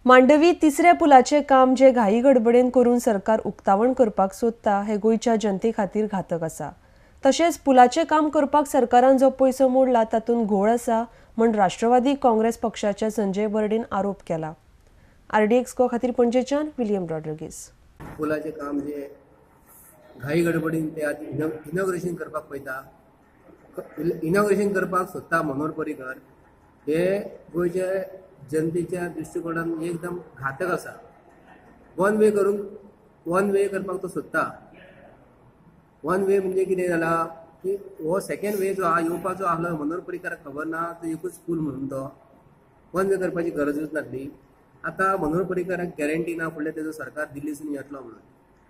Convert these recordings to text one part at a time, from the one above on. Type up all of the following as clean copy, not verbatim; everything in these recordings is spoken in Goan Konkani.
मांडवी तिसऱ्या पुलाचें काम जे घाई गडबडेन करून सरकार उक्तावण करपाक सोदता हे गोंयच्या जनते खातीर घातक आसा. तशेंच पुलाचें काम करपाक सरकारान जो पयसो मोडला तातूंत घोळ आसा म्हण राष्ट्रवादी काँग्रेस पक्षाच्या संजय बर्डेन आरोप केला. आरडीएक्स गो खातीर पणजेच्यान विलियम रॉड्रिगीस. पुलाचें काम जे घाई गडबडीन ते आज इनॉग्रेशन करपाक पळयता, इनॉग्रेशन करपाक सोदता मनोहर पर्रीकर, हे गोंयच्या जनतेच्या दृश्टिकोणान एकदम घातक आसा. वन वे करून वन वे करपाक तो सोदता. वन वे म्हणजे कितें जाला की हो सेकेंड वे जो आहा येवपाचो आहलो मनोहर पर्रीकराक खबर ना, तो एकूच पूल म्हणून तो वन वे करपाची गरजूच नासली. आतां मनोहर पर्रीकराक गॅरंटी ना फुडलें तेजो सरकार दिल्लीसून येतलो म्हणून,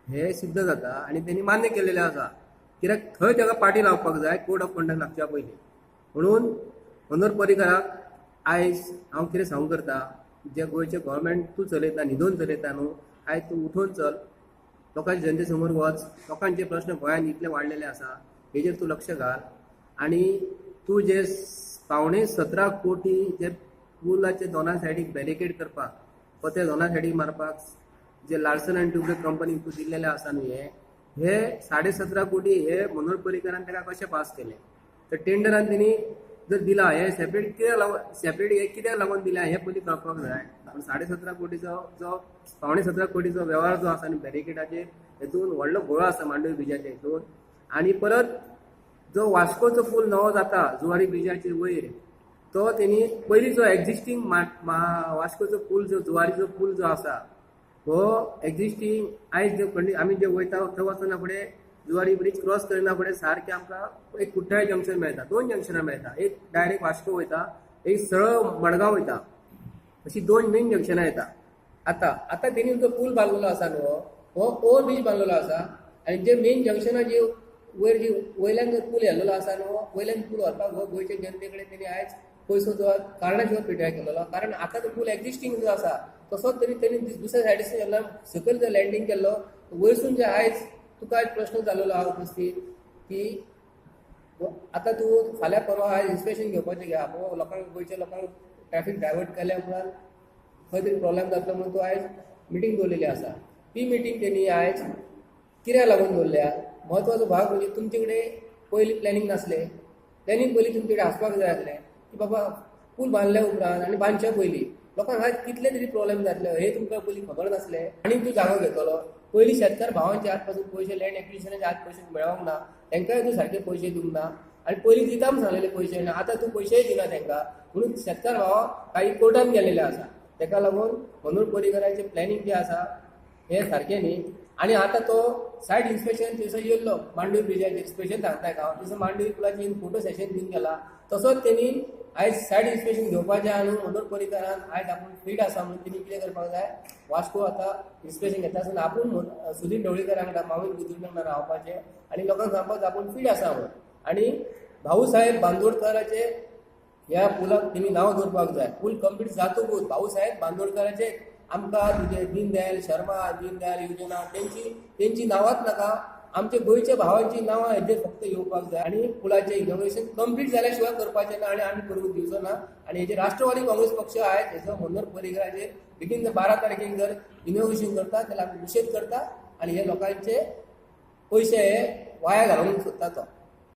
हें सिद्ध जाता आनी तेणी मान्य केलेलें आसा. कित्याक थंय ताका पाटी लावपाक जाय कोड ऑफ कंडक्ट लागच्या पयलीं. म्हणून मनोहर पर्रीकराक आयज हांव कितें सांगूंक करता, जे गोंयचें गव्हर्मेंट तूं चलयता, न्हिदोन चलयता न्हू, आयज तूं उठून चल, लोकांच्या जनते समोर वच, लोकांचे प्रश्न गोंयांत इतले वाडलेले आसा हेजेर तूं लक्ष घाल. आनी तूं जे 17.75 कोटी जे पुलाचे दोना सायडीक बॅरिकेड करपाक व ते दोना सायडीक मारपाक जे लार्सन आनी ट्युब्रो कंपनीक तूं दिल्लेले आसा न्हू, हे हे 17.5 कोटी हे मनोहर पर्रीकरान ताका कशें पास केले? तर टेंडरान तेणी जर दिला हे सेपरेट कित्याक लागून, सेपरेट हे कित्याक लागून दिला हें पयलीं कळपाक जाय. पूण 17.5 कोटीचो जो 17.75 कोटीचो वेव्हार जो आसा न्ही बॅरिकेडाचेर, हेतून व्हडलो घोळ आसा मांडवी ब्रिजाच्या हितून. आनी परत जो वास्कोचो पूल नवो जाता जुवारी ब्रिजाचेर वयर, तो तेणी पयलीं जो एक्झिस्टींग वास्कोचो पूल जो जुवारीचो पूल जो आसा हो एक्झिस्टींग आयज जे आमी जे वयता थंय वचना फुडें जुवारी ब्रिज क्रॉस करिना फुडें सारकें आमकां एक कुठ्ठाळे जंक्शन मेळटा, दोन जंक्शनां मेळटा, एक डायरेक्ट वास्को वयता, एक सरळ मडगांव वयता, अशी दोन मेन जंक्शनां येता. आतां आतां तेणी जो पूल बांदलेलो आसा न्हू हो ओवर ब्रीज बांदलेलो आसा आनी जे मेन जंक्शनां जी वयर जी वयल्यान जो पूल येयलेलो आसा न्हू, वयल्यान पूल व्हरपाक हो गोंयच्या जनते कडेन तेणी आयज पयसो जो कारणां शिवाय पिटाय केलेलो. कारण आतां तो पूल एक्झिस्टींग जो आसा तसोच तरी तेणी दुसऱ्या सायडीसून येयलो, सकयल जो लँडींग केल्लो वयरसून जे आयज तुका आयज प्रश्न जाल्लो आहा उपस्थीत की आतां तूं फाल्यां परवा आयज इन्स्पेक्शन घेवपाचें घ्या, लोकांक गोंयच्या लोकांक ट्रॅफिक डायवर्ट केल्या उपरांत खंय तरी प्रॉब्लेम जातलो म्हणून तूं आयज मिटींग दवरलेली आसा. ती मिटींग तेणी आयज कित्याक लागून दवरल्या? म्हत्वाचो भाग म्हणजे तुमचे कडेन पयलीं प्लॅनिंग नासलें, प्लॅनिंग पयलीं तुमचे कडेन आसपाक जाय आसलें की बाबा पूल बांदल्या उपरांत आनी बांदच्या पयलीं लोकांक आयज कितले तरी प्रॉब्लेम जातले हे तुमकां पयलीं खबर नासलें. आनी तूं जागो घेतलो पयलीं शेतकार भावांचे हात पासून पयशे लँड एक्विजिशनाचे हात पयशे मेळोंक ना, तांकांय तूं सारके पयशे दिवंक ना आनी पयलीं दिता म्हूण सांगलेले पयशे ना, आतां तूं पयशेय दिना तांकां, म्हणून शेतकार भाव काही कोर्टान गेलेले आसा. ताका लागून मनोहर पर्रीकराचें प्लॅनिंग जें आसा हें सारकें न्ही. आनी आतां तो सायड इन्स्पेक्शन थंयसर येयल्लो मांडवी ब्रिजाचेर स्पेशल सांगता हांव, थंयसर मांडवी पुलाची फोटो सेशन दिवन गेला, तसोच तेणी आयज सायड इन्स्पेक्शन घेवपाचें आहा न्हू मनोहर पर्रीकरान आयज आपूण फीट आसा म्हणून तेणी कितें करपाक जाय, वास्को आतां इन्स्पेक्शन घेता आसतना आपूण सुदीन ढवळीकर वांगडा मावीन गुदिन्हो वांगडा रावपाचें आनी लोकांक सांगपाक आपूण फीट आसा म्हणून. आनी भाऊसाहेब बांदोडकराचे ह्या पुलाक तेणी नांव दवरपाक जाय. पूल कंप्लीट जातकूच भाऊसाहेब बांदोडकराचे आमकां तुजे दीनदयाल शर्मा, दीनदयाल योजना तेंची नांवांच नाका, आमच्या गोंयच्या भावांची नांवां हेजेर फक्त येवपाक जाय. आनी पुलाचें इनॉग्रेशन कंप्लीट जाल्या शिवाय करपाचें ना आनी आमी करूंक दिवचो ना. आनी हेजे राष्ट्रवादी काँग्रेस पक्ष आयज हेजो मनोहर पर्रीकराचेर बेगीन 12 तारखेक जर इनॉग्रेशन करता जाल्यार आमी निशेध करता आनी हे लोकांचे पयशे हे वाया घालूंक सोदता तो.